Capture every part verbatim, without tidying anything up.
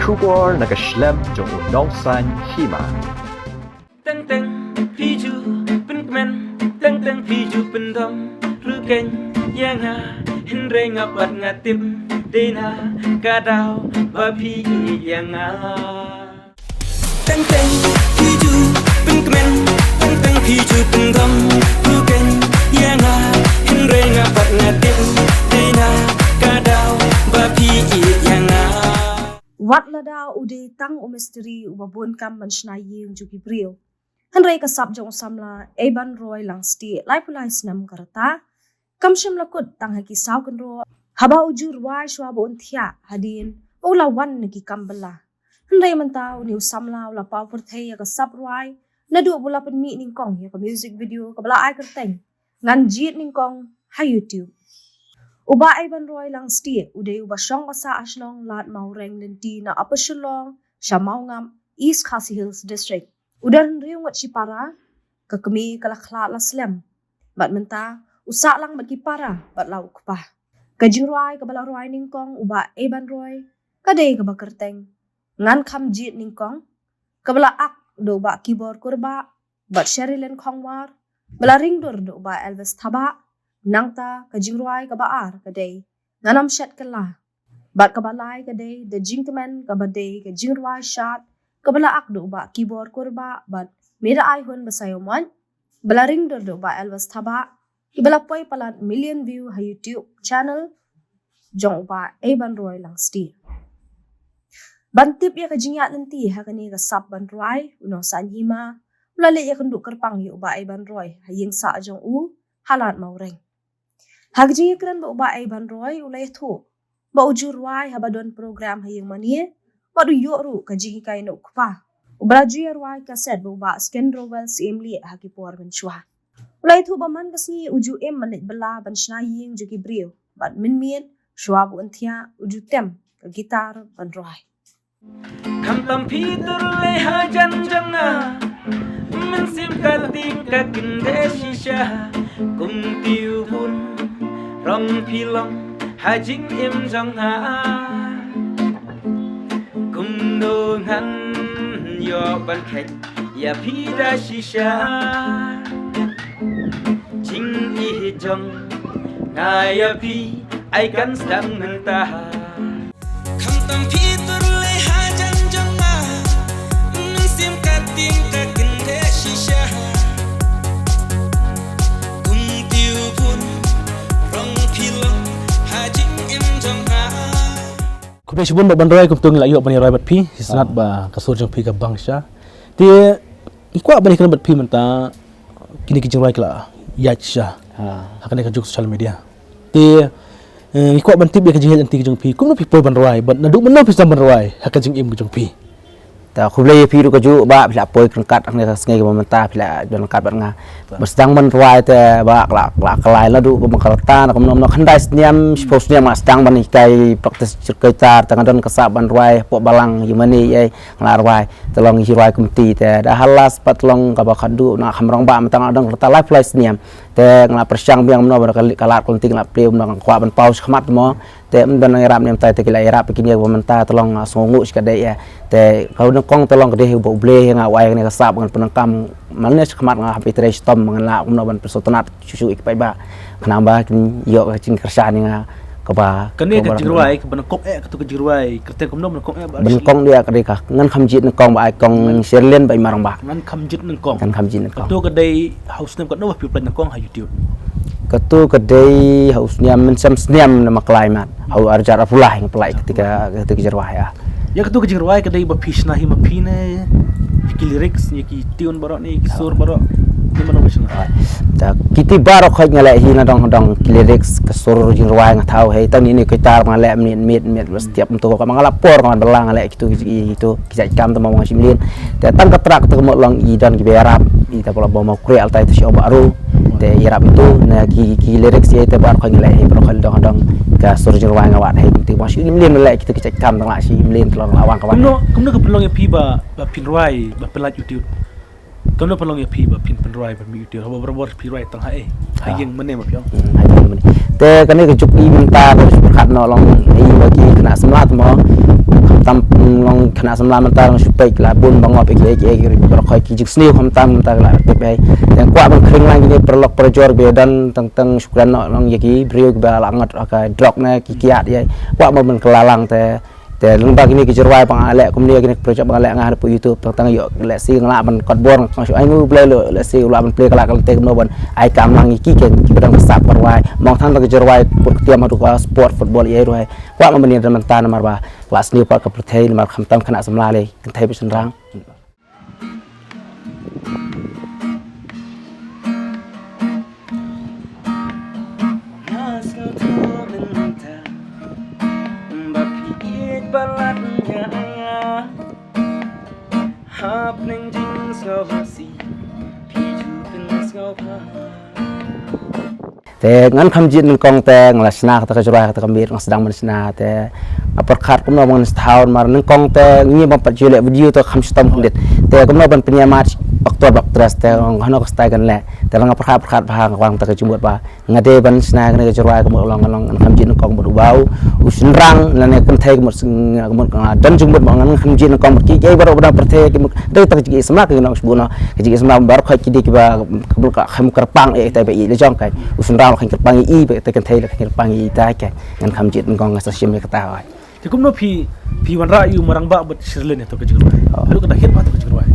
Khubor na ka shlem jong u Nongsaiñ Hima. Teng teng phi ju pynkmen, teng teng phi ju pyndom, rukeng ïa nga, hynrei nga pat nga tip, dei na ka daw ba phi ïeit ïa nga. Teng teng phi ju pynkmen, teng teng phi ju pyndom, rukeng ïa nga, hynrei nga pat nga tip, dei na ka daw ba phi ïeit ïa nga. Wat lada u dei tang u mistri uba bun kam ban shna ïing jong ki briew, hynrei ka sap jong u samla Eibanroi Langstieh, laiphew lai snem ka rta, kam shym la kut tang ha ki saw kynroh haba u ju rwai shuwa ba un thiah, hadien ba u la wan na ki kam bylla. Hynrei mynta une u samla u la paw pyrthei ïa ka sap rwai naduh ba u la pynmih nyngkong ïa ka music video kaba la ai kyrteng Ngan Jied Nyngkong ha YouTube. U Bah Eibanroi Langstieh u dei uba shong ba sah ha shnong Lad Mawreng Lynti na Upper Shillong sha Mawngap, East Khasi Hills District. U don hynriew ngut shipara, ka kmie ka la khlad la slem. Bad mynta u sah lang bad ki para bad la u kpa. Ka jingrwai kaba la rwai nyngkong u Bah Eibanroi ka dei kaba kyrteng Ngan Kham Jied Nyngkong, kaba la ak da u Bah Kibor Kurbah bad Sherilyn Khongwar, ba la ringdur da u Bah Elvis Thabah. Nangta ka jingrwai kaba ar ka dei Ngan Ym Shet Kylla, bad kaba lai ka dei Da Jingkmen, kaba dei ka jingrwai shad kaba la ak da u Bah Kibor Kurbah bad Me Da Ai Hun Ba Sa Ïoh Moit, ba la ringdur da u Bah Elvis Thabah, kiba la poi palat million view ha YouTube channel jong u Bah Eibanroi Langstieh. Ban tip ïa ka jingïaid lynti ha kane ka sap ban rwai, u Nongsaiñ Hima u la leit ïakynduh kyrpang ïa u Bah Eibanroi ha ïing sah jong u ha Lad Mawreng. Ha ka jingïakren bad u Bah Eibanroi u la ïathuh ba u ju rwai haba don program ha ïing mane, bad u ïoh ruh ka jinghikai na u kpa, uba la ju ïa rwai kaset bad u Bah Skendrowell Syiemlieh ha ki por mynshuwa. U la ïathuh ba man ka sngi u ju im ban leit bylla ban shna ïing jong ki briew, bad mynmiet shuwa ba un thiah u ju tem ka guitar ban rwai. Khamtam phi tur lei hajan jong nga, mynsiem ka tieng ka kyndeh shisha, kum tiew bun rong phi long ha jingim jong nga. Kumno ngan ïoh ban khet ïa phi da shisha. Jingïeit jong nga ïa phi ai kan sdang mynta. Khamtam phi tur lei hajan jong nga, mynsiem ka tieng ka kyndeh shisha. Kum tiew bun rong phi long ha jingim jong nga. Khublei shibun Bah Eibanroi, kumto ngi la ïoh ban ïa rwai bad phi, shisha ba ka sur jong phi ka bang shisha. Te ngi kwah ban ïakren bad phi mynta, kine ki jingrwai ki la ïaid shisha ha kane ka juk social media. Te eh, ngi kwah ban tip ïa ka jingïaid lynti ka jong phi, kumno phi poi ban rwai, bad naduh mynno phi sdang ban rwai ha ka jingim ka jong phi? Ta khublei ïa phi ruh kajuh Bah, phi la poi ryngkat ha kane ka sngi kaba mynta, phi la don ryngkat bad nga. Ba sdang ban rwai te Bah, ka la, ka la, ka la ïa la duh kumba ka rta na kumno kumno, khyndai snem, shiphew snem nga sdang ban hikai practice guitar, te nga don ka sap ban rwai hapoh balang, ïa mane ïa nga la rwai, te long ïa rwai kumti, te da ha last pat long kaba khatduh, nga kham rangbah mynta nga don ka rta laiphew lai snem. Te nga la pyrshang biang kumno ba ka lad ka lynti nga la plie kumno, nga kwah ban paw shakhmat mo. Te ym don nang ïarap ne ym tai, te ki la ïarap ïa kine ba mynta, te long nga sngewnguh shikatdei ïa. Te ka nyngkong te long ka dei ba U Blei ïa nga, u ai kane ka sap ngan pyndonkam mane shakhmat, nga hap ïatrei shitom ngan lah kumno ban pynsngewtynnat shuh shuh ïa ki paidbah. Khnang ba kin ïoh ka jingkyrshan ïa nga kaba, kane ka jingrwai kaba nyngkong eh, kato ka jingrwai kyrteng kumno ba nyngkong eh Bah? Ba nyngkong dei ka dei ka Ngan Kham Jied Nyngkong, ba ai kong Sherlyn bad i Marang Bah. Ngan Kham Jied Nyngkong. Ngan Kham Jied Nyngkong. Kato ka dei ha u snem katno ba phi pynlait nyngkong ha YouTube? Kato ka dei ha u snem, mynshem snem na ma klai mat. Ha u arhajar arphew lai nga pynlait kata ka, kata ka jingrwai ïa. Ïa kato ka jingrwai ka dei ba phi shna hi ma phi ne, ki lyrics ne, ki tune baroh ne, ki sur baroh ne, mano ba shna? Ta kiti baroh khoit nga leh hi na dong dong, ki lyrics, ka sur jingrwai nga thaw hi, tang ine guitar nga leh miet miet miet, ba step mynta ka ma nga la por ka man ba la nga leh kito ki, kito ki jait kam te ma nga shim lin. Te tang ka track te ka mut long i don ki ba ïarap, i te ba la ba ma kre altai te shu ba aru. Te ïarap itu na ki, ki lyrics ïa te baroh khoit nga leh hi, baroh khoit dong dong, ka sur jingrwai nga wad hi, te ma shim lin leh kito ki jait kam tang la shim lin te long la wang ka wang. Kumno, kumno ka pynlong ïa phi ba, ba phin rwai, ba pynlait YouTube? Kumno pynlong ïa phi ba phin pynrwai ba mih ïa u, haba barabor phi rwai tang ha, eh, ha ïing mane ma phi ong? Hmm, ha ïing mane. Te kane ka juk i mynta ka juk pyrkhat noh long i ba ki khynnah samla te mo. Khamtam long Khynnah samla mynta nga shu peit la bun ba ngop ïa ki, ïa ki, ïa ki baroh khoit ki jingsniew khamtam mynta la tip ei. Te kwah ban khring lang kine paralok parajor ba ïadon tang tang shu kren noh long ïa ki briew ba la ngot ha ka drok ne ki kiad ei. Kwah ban kylla lang te. Te lyngba kine ki jingrwai ba nga leh kumne kine ki project ba nga leh nga ha YouTube tang tang ïoh lehse nga lah ban kot bor nga shu ai ngu Blei lo lehse u lah ban plie ka lah ka lynti kumno ban ai kam lang ïa ki ki ba dang ka sap ka rwai. Mong than ba ka jingrwai put ka tiam haduh ka sport football ei rwai. Kwah ban ïadon mynta namar ba Ka la sniew pat ka pyrthei namar khamtam khynnah samla lei kynthei bad shynrang. Nga sngewthuh mynta ba phi ïeit ba lait ïa nga. Hapdeng jingsngewsih phi ju pynsngewbha. Te ngan kham jied nyngkong te nga la shna kata ka jingrwai kata ka miet nga sdang ban shna te nga pyrkhat kumno ban sdang namar nyngkong te ngi ba pat ju leh video te kham shitom khyndiat te kumno ban pynïamat aktor ba actress te hano ka style kan leh te nga pyrkhat pyrkhat bha nga wan kata ka jingmut ba nga dei ban shna kane ka jingrwai ka mut long long ngan kham jied nyngkong mut u bau u shynrang lane kynthei ka mut nga don jingmut ba ngan kham jied nyngkong mut ki ei baroh ba dang pyrthei ki mut dei ta ka jingïaseng ka ngi nong sbu no ka jingïaseng bar khoit ki dei kiba ka bul ka khem kyrpang ïa ita ba i la jong ka u shynrang la khem kyrpang ïa i ba ita kynthei la khem kyrpang ïa ita ka ngan kham jied ngong nga sa shim ïa kata oi. Te kumno phi phi wanrah ïa u Marangbah bad Sherlyn ïa to ka jingrwai. Haduh kata hit ba to ka jingrwai.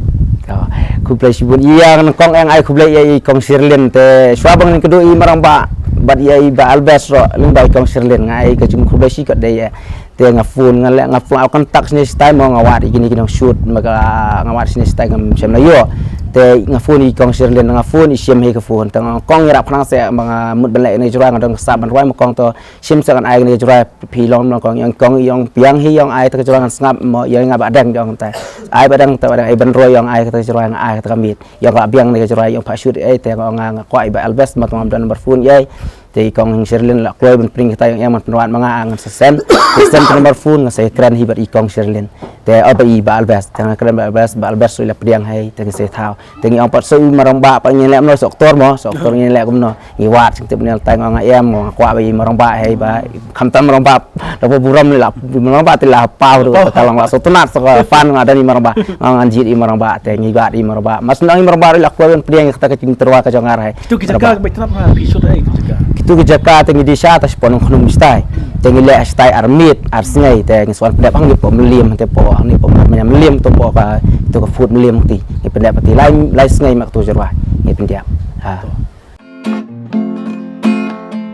Khublei shibun ïa nga kong eng ai khublei ïa i kong Sherlyn te shwa bang ning kedu i Marangbah bad ïa i ba Albert ro ling ba i kong Sherlyn nga ai ka jing khublei shi kat dei ïa Te nga phone nga leh nga phone au contact sini stai mo nga wad i kini ki nong shoot ma ka nga wad sini stai ngam shem la ïoh. Te nga phone i kong Sherlyn nga phone i shem hi ka phone te nga kong i rap khnang se ma nga mut ban leh ni jroi nga dong sa ban rwai ma kong to shem se ngan ai ni jroi phi long long kong yong kong yong piang hi yong ai te ka jroi ngan sngap mo yong nga ba dang jong te ai ba dang te ba dang ai ban roi yong ai te ka jroi nga ai te ka mit. Ïa ka biang ne ka jroi ïa pha shoot ei te nga nga kwah i ba Albert ma tang don number phone ei. Te i kong Sherlyn la kloi ban pring kita ïa man pynwad ma nga ngan sa send. Te send ka number phone nga sa kren hi bad i kong Sherlyn. Te o ba i ba Albert te nga kren ba Albert ba Albert sui la pdiang hei te nga sa thaw. Te ngi ong pat sui Marangbah pat ngi leh mno soktor mo soktor ngi leh kumno. Ngi wad sing tip nel tai nga ong em nga kwah ba i Marangbah hei ba khamtam Marangbah. Dapo burom ni la burom ba ti la pau du ka long la so tunat so fan nga dani Marangbah nga ngan jit i Marangbah te ngi bat i Marangbah mas nang i Marangbah la ko ben pdiang kata ka ting terwa ka jongar hai. Kitu ki jaka ba itrap ha pi shot ai ki jaka. Kitu ki jaka te ngi di sha ta spon khunum stai te ngi le stai armit ar sngai te ngi swan pdep hang ni po mlim te po hang ni po mlim to po ka to ka food mlim ti ngi pdep ti lai lai sngai mak tu jerwa ngi pdep ha.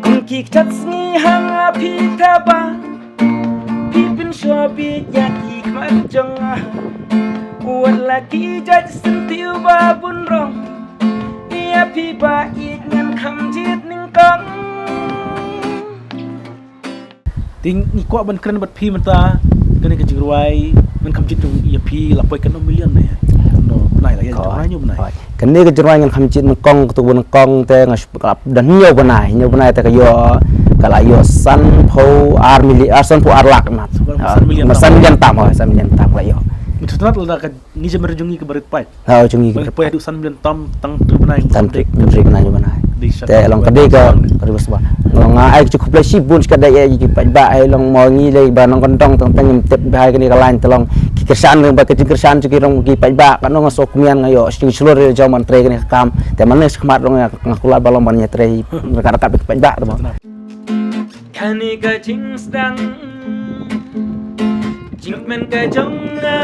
Kum ki ktat sngi ha nga phi taba phi pynshoh bit ïa ki khmat jong nga. Wat la ki jait syntiew ba bun rong ïa phi ba ïeit ngan kham jied nyngkong. Te ngi kwah ban kren bad phi mynta kane ka jingrwai ngan kham jied jong ïa phi la poi katno million ne. Katno bnai la ïa jong nai nyu bnai. Kane ka jingrwai ngan kham jied nyngkong katu nyngkong te nga shu ka la don hynñiew bnai hynñiew bnai te ka ïoh ka la ïoh sanphew ar million ar sanphew ar lak mat. Sanphew ar million. San million tam ho san million tam la ïoh. Ngi tu tnat la ka ngi jam jong ngi ka barit pait. Ha jong ngi ka barit pait. San million tam tang tu bnai. Tam tu bnai bnai. Te long ka dei ka ka dei ba sba. Nga ai ka khublei shibun shika dei ïa ki paidbah ai long mo ngi lei ba nong kondong tang tang ngim tip ba hai kane ka lain te long ki kyrshan ba ka jingkyrshan ki rong ki paidbah ka nong so kumian nga ïoh shu shlur ïa jong man trei kane ka kam te man ne skhmat rong nga kular ba long ban ïa trei ka ka ki paidbah te mo. Kane ka jingsdang jingmen ka jong nga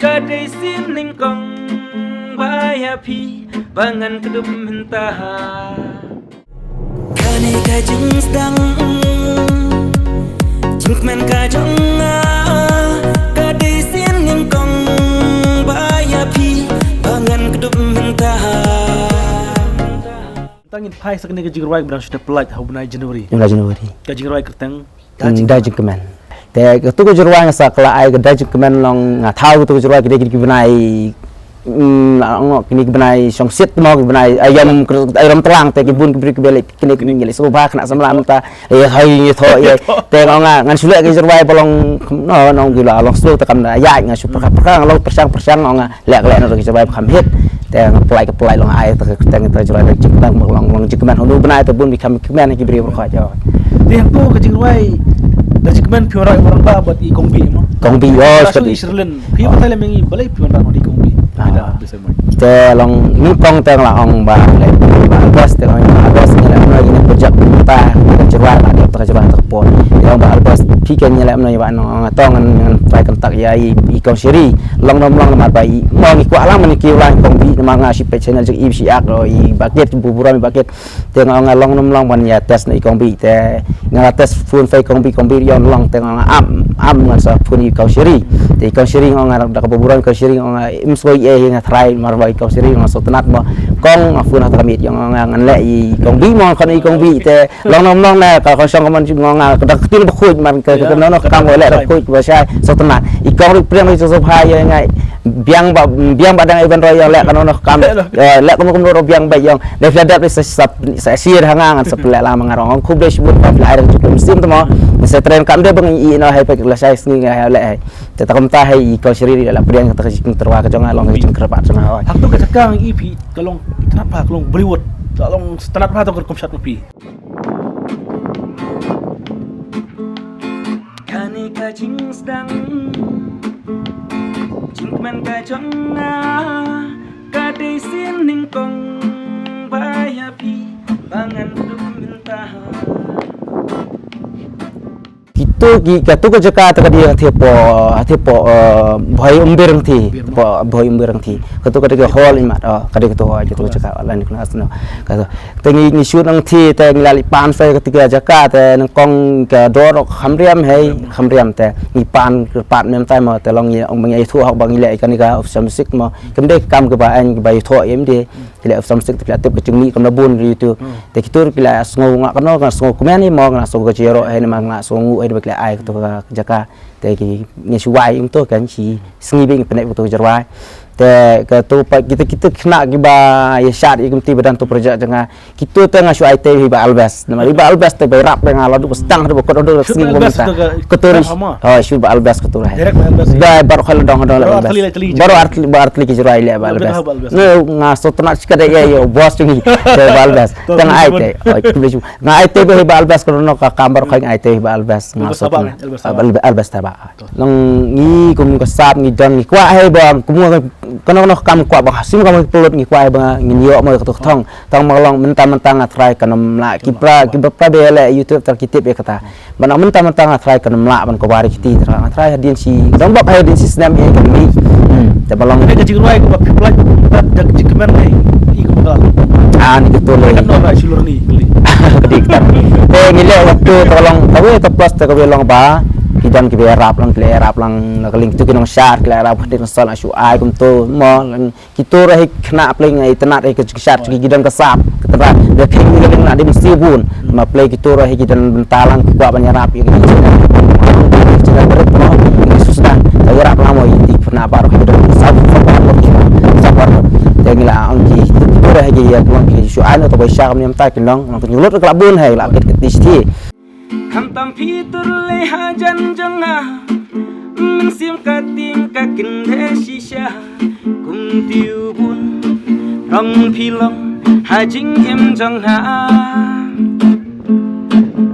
ka dei sien nyngkong ba ïa phi ba ngan kdup mynta. Kane ka jingsdang jingmen ka jong nga ka dei sien nyngkong ba ïa phi ba ngan kdup mynta. Tang ngin phai sa kane ka jingrwai ba dang shu dep pynlait ha u bnai January. Bnai January. Ka jingrwai kyrteng Da jingkmen. Te katu ka jingrwai nga sa ka la ai ka da jingkmen long nga thaw katu ka jingrwai ki dei ki bnai mm ong kini ki bnai shong sit mo ki bnai ayam ayam tlang te ki bun ki bri ki bele kini kini ngi le so ba kna samla mynta e hai ngi tho ye te nga nga ngan shu leh ka jingrwai ba long no nong ki la long slow te kam da ya nga shu perka perka nga long persang persang nga leh ka leh na ki jingrwai ba kham hit te nga pynlait ka pynlait long ai te ka kyrteng te jingrwai da jingkmen long long jingkmen hunu bnai te bun bi kham kmen ki bri ba kha jo. Te hangto ka jingrwai da jingkmen phi wanrah i Marangbah bad i Kong Bih mo. Kong Bih, oh, Rashmi Sherlyn. Phi batai lem ïa ngi balei phi wanrah noh da i Kong Bih. Te long nyngkong te nga la ong ba leh ba August te ong ba August ngi leh noh ïa kane ka project mynta ka Jyrwai la dep ta ka Jyrwai ta ka por. Te ong ba August phi ken ngi leh noh ïa ba nong ong to ngan ngan try contact ïa i Kong Sheri. Long dom long namar ba i mo ngi kwah lang man ki la Kong Bih namar nga shi page channel jong i shi ak i ba kit bu burom i ba kit. Te nga ong nga long nym long ban ïa test na i Kong Bih te nga la test phone pha i Kong Bih, Kong Bih ïa long te nga ong am am ngan sa phone i Kong Sheri. Te i Kong Sheri nga ong nga da ka burom i Kong Sheri nga ong nga im soi eh nga try mar ba i Kong Sheri nga so tnat mo kong nga phone ha ta ka miet ïa nga ngan leh i Kong Bih mo kon i Kong Bih te long nym long na ka kong shong ka man nga ong nga da ka til ba khuid man ka ka no no kam leh da khuid ba shai so tnat i Kong Rik Priang ri so so pha ïa nga biang ba biang ba dang i ban roi ïa leh ka no no kam leh ka no no biang ba ïa Dei phi la dep sa sa sa sir ha nga ngan sa pynleh lang ma nga rong. Khublei shibun ba phi la ai rang jukut mynsiem tamo. Ngan sa train kam dei ba ngi i no hai pek la shai sngi nga hai leh hai. Te ta kumta hai i Kong Sheri la pdiang ta ka jingtyrwa ka jong nga long ka jingkyrpad jong nga. Hangto ka jaka ngi i phi ka long tnat pha ka long Bollywood. Ka long tnat pha to ka kum shat ma phi. Kane ka jingsdang jingkmen ka jong nga. Ka dei sien nyngkong ba ïa phi ba ngan duk mynta. Kito ki kato ka jaka ta ka dei ha thie po ha thie po Bhoi Umbir Rangthi po Bhoi Umbir Rangthi kato ka dei ka hall imat ka dei kato kato ka jaka la ni kena asno kato. Te ngi ngi shoot nang thi te ngi la li pan sa ka tika jaka te nang kong ka dor kham riam hei kham riam te ngi pan pan mem tai mo te long ngi ong ngi ai thu hok ba ngi le ka ni ka official music mo kem de kam ke ba an ke ba thu em de ki le official music te pla tip ke chingmi kam na bun ri tu te ki tur ki la sngo nga ka no nga sngo kumen ni mo nga sngo ka jero hei ma nga sngo ngu hei ba ki le ai ka to ka jaka te ki ngi shuwai im to kan shi sngi bing pene ka to ka jero te ka to pa kita kita kena ki ba ya shat ya kumti badan to project janga Kito te nga shu ai te hi ba Albas. Nama hi ba Albas te ba rap nga la du stang du ko do sngi ko mita. Ko to ri. Ha shu ba Albas ko to ri. Ba bar khol dong dong la Albas. Bar artli ba artli ki jrai le ba Albas. Nga so tna chika de ye yo boss tu hi. Te ba Albas. Te nga ai te. Nga ai te ba hi ba Albas ko no ka kambar khol nga ai te hi ba Albas. Nga so Albas ta ba. Long ngi kum ka sap ngi don ngi kwa hai ba kum Kano kano kam kwah ba sim kam pelot ngi kwah ba ngin ïoh mo ka thong tang ma long mynta mynta nga trai ka nam la ki pra ki pra be le YouTube tar ki tip ïa kata ba na mynta mynta nga trai ka nam la ban ko bari kiti tar nga trai hadien si dong ba hadien si snem ïa ka mi te ba long ka jingruai ko ba phi plai ba da jingkmen ne i ko ba an ki to le ka no ba shulur ni kli ka dik tar te ngi le waktu to long ka we to plus to ka we long ba ki dan ki be rap lang ki le rap lang na ka ling tu ki nong shar ki le rap khadik sal shu ai kum to mo ki to ra hi khna play ngai tnat hi ka shar ki don ka sap ka tnat da thing ni ka ding na dim si bun ma play ki to ra hi ki don benta lang ki kwa ban yarap ki china china berit mo ki susdan ka yarap lang mo i khna bar ki don sap sap bar sap bar te ngi la ang ki to ra hi ki ya ki shu ai no to bai shar ni am ta ki nong nong ki lut ka la bun hai la kit kit ti Khamtam phi tur lei hajan jong nga. Mynsiem ka tim ka kynde shisha. Kum tiu bun rong phi long ha jingim jong nga.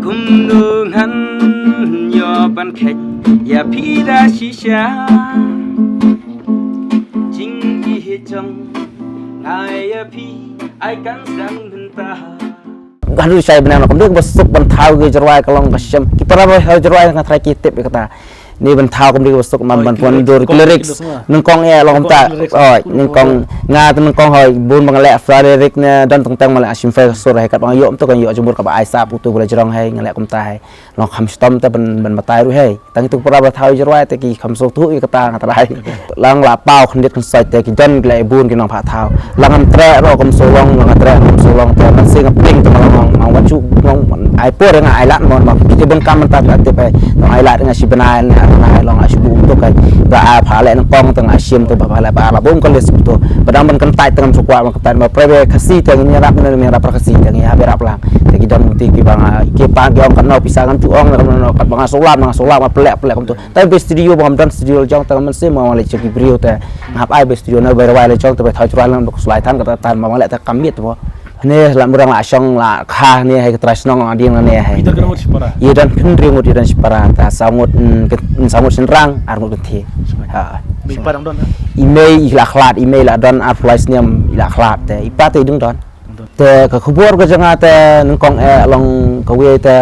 Kum nu ngan ïoh ban khet ïa phi da shisha. Jingïeit jong nga ïa phi ai kan sdang mynta. Ka hadu shai bneng na kumdei ba suk ban thaw ki jrwai ka long ka shem ki para ba thaw jrwai nga tharai ki tip kata ni ban thaw kumdei ba suk man ban pon dur ki lyrics nang kong e long ta oi nang kong nga nang kong hoi bun bang le fra lyric ne don tong tang ma le asim fa sur he kat bang yo to kan yo jumur ka ba ai sap tu ba le jrong he nga le kumta he long kham stom ta ban ban batai ru he Tang itu para ba thaw i jrwai te ki kham so tu i kata nga trai. Lang la pau khndit khn soi te ki don ki la i bun ki nong pha thaw. Lang am tre ro kham so long lang tre kham so long te man sing ping te long long mang wan chu long ai por nga ai lat mon ma ki bun kam ta ka te pe. Long ai lat nga si bnai nga bnai long a si bu to kai. Ba a pha le nang kong te nga sim to ba pha le ba la bum ka le sim to. Ba dang ban kan tai te ngam so kwa ban kan tai ma pre be khasi te ngi rap ne ngi rap khasi te ngi ha be rap lang. Te ki don ti ki ba nga ki pa ki ong kan no pisa ngam chu ong ngam no kat ba nga so lam nga so lam pele pele kum to. Te be studio ba ngam don studio jong te ngam se ma le cheki brio te ngap ai be studio na be rawai le jong te be thau chura lang be kuslai than ka tan ma le te kam miet bo. Hynne la murang la shong la kha hynne ha ka trai shnong la ding la ne ha. Ïa don kynriew ngut ïa don shipara ta saw ngut, mm, saw ngut shynrang ar ngut kynthei. Ha. I mei i la khlad, i mei la don arphew lai snem i la khlad te i pa te i dang don. Te ka khubor ka jong nga te nyngkong eh long kawei te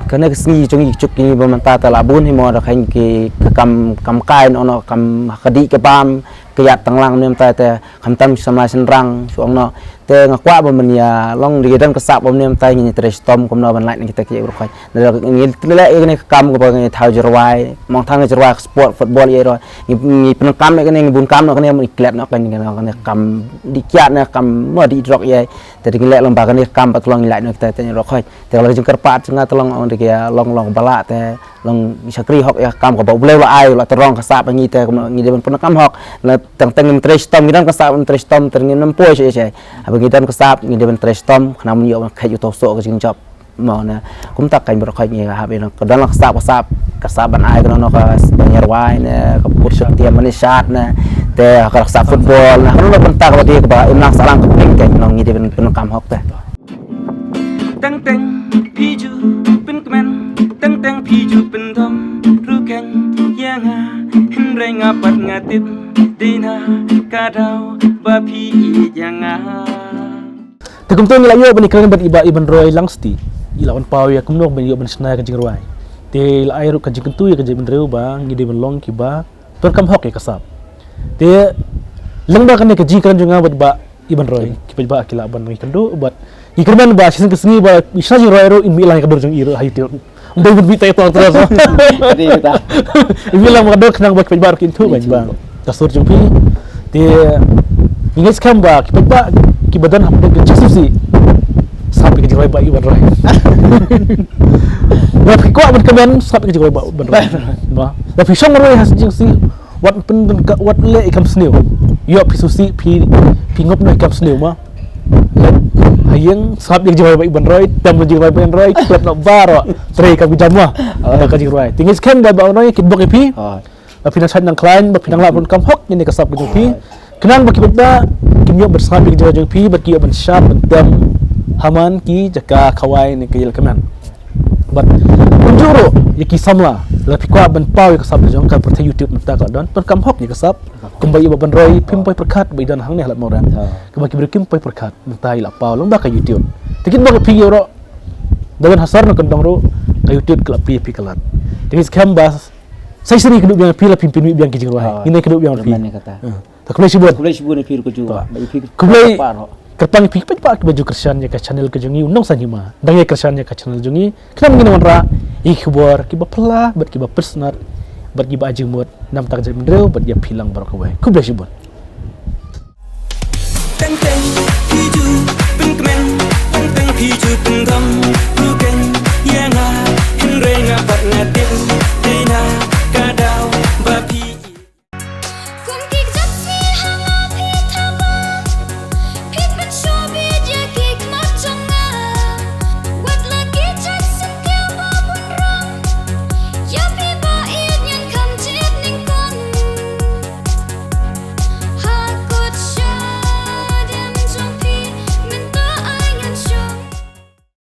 kane ka sngi jong ngi ki chuk ki ba mynta te la bun hi mo da khein ki ka kam kam kai noh noh kam ha ka dih ka bam ka ïaid tang lang mynta te khamtam sha ma shynrang shu ong noh. Te nga kwah ba mynta long da ki don ka sap ba mynta ngin ïa trei shitom kumno ban lait na kita ki ïa u rkhoi. Ngi leh ïa kane ka kam kaba ngi thaw jingrwai, mong thaw jingrwai ka sport football ïa ro. Ngi ngi pyndonkam ïa kane, ngi bun kam noh kane, ngi klet noh kane, kane kam dih kiad noh, kam mo dih drok ïa. Te ngi leh long ba kane ka kam ba tlong ngi lait noh kita te ro khoi. Te la jingkyrpad jong nga te long ong de ki long long ba la te long shakri hok ïa ka kam kaba U Blei u la ai, u la tyrong ka sap ngi te kumno ngi dei ban pyndonkam hok. La teng teng ngim trei shitom, ngi don ka sap ngim trei shitom, te ngim nam poi sha sha. Haba ngi don ka sap ngi dei ban trei shitom, khnang ban ïoh ban kheit ïa uto u soh ka jingjop. Mo ne, kumta ka baroh khoit ngi ka hap ïa ka don la ka sap, ka sap, ka sap ban ai ka no ka ban ïarwai ne, ka put ka tiam ban shat ne, te ka sap football ne, ka no ka bynta kaba dei kaba im lang sahlang ka pdeng ka nong ngi dei ban pyndonkam hok te. Teng teng phi ju pynkmen, teng teng phi ju pyndom ruh keiñ ïa nga, hynrei nga pat nga tip dei na ka daw ba phi ïeit ïa nga. Te kumta ngi la ïoh ban ïakren bad i Bah Ibanroi Langstieh, i la wan paw ïa kumno ban ïoh ban shna ïa ka jingrwai. Te i la ai ruh ka jingkyntu ïa ka jaitbynriew ba ngi dei ban long kiba pyndonkam hok ïa ka sap. Te lyngba kane ka jingkren jong nga bad Bah Ibanroi, ki paidbah ki lah ban ïakynduh bad ngi kyrmen ba shisien ka sngi ba i shna jingrwai ruh in mih lang ïa ka dur jong i ruh ha YouTube. Ym dei ban mih tai tong tras. Dei kata. I mih lang ïa ka dur khnang ba ki paidbah ruh kin ithuh ban ba ka sur jong phi. Te ngi ngeit skhem ba ki paidbah kiba don hapdeng ka jingsngewsih, sngap ïa ka jingrwai Bah Ibanroi. Lada phi kwah ban kmen, sngap ïa ka jingrwai Bah Ibanroi. Ba lada phi shong rwai ha jingsngewsih, wat pyndonkam ka, wat leh ïa ka kam sniew. Ïoh phi sngewsih, phi phi ngop noh ïa ka kam sniew ma. Leit ha ïing, sngap ïa ka jingrwai Bah Ibanroi, tem ïa ka jingrwai Bah Ibanroi, klet noh baroh. Trei ïa ka kam jam ma. Oh. Da ka jingrwai. Te ngi ngeit skhem ba Bah Ibanroi kin bok ïa phi. Oh. Ba phi nang shait nang khlaiñ, ba phi nang lah pyndonkam hok ïa kane ka sap ka jong phi. Khnang ba ki paidbah kin ïoh ban sngap ïa ka jingrwai jong phi, ba ki ïoh ban shad ban tem ha man ki jaka khawai ne ka ïalehkmen. Bad kumjuh ruh ïa ki samla, lada phi kwah ban paw ïa ka sap ka jong ka pyrthei YouTube mynta ka la don, pyndonkam hok ïa ka sap. Kumba i Bah Ibanroi, phim poi pyrkhat ba i don hangne ha Lad Mawrem. Ha. Kumba ki briew kim poi pyrkhat mynta i la paw lyngba ka YouTube. Te kin bok ïa phi ïa ruh. Da don ha sor na kyndong ruh ka YouTube ka la plie ïa phi ka lad. Te ngi skhem ba sa shisien ngi kynduh biang ïa phi lada phim pynmih biang ki jingrwai. Ha. Ngin ïa kynduh biang ïa phi. Kyrmen ïa kata. Ha. Te khublei shibun. Khublei shibun ïa phi ruh kumjuh. Ba ïa phi kyrpang ïa phi paidbah kiba ju kyrshan ïa ka channel ka jong ngi U Nongsaiñ Hima. Dang ïa kyrshan ïa ka channel jong ngi. Khnang ngin wan rah ïa ki khubor kiba phylla bad kiba pynsnat bad kiba ai jingmut na ka bynta ka jaitbynriew bad ïa phi lang baroh kawei. Khublei shibun. Teng teng phi ju pynkmen, teng teng phi ju pyndom.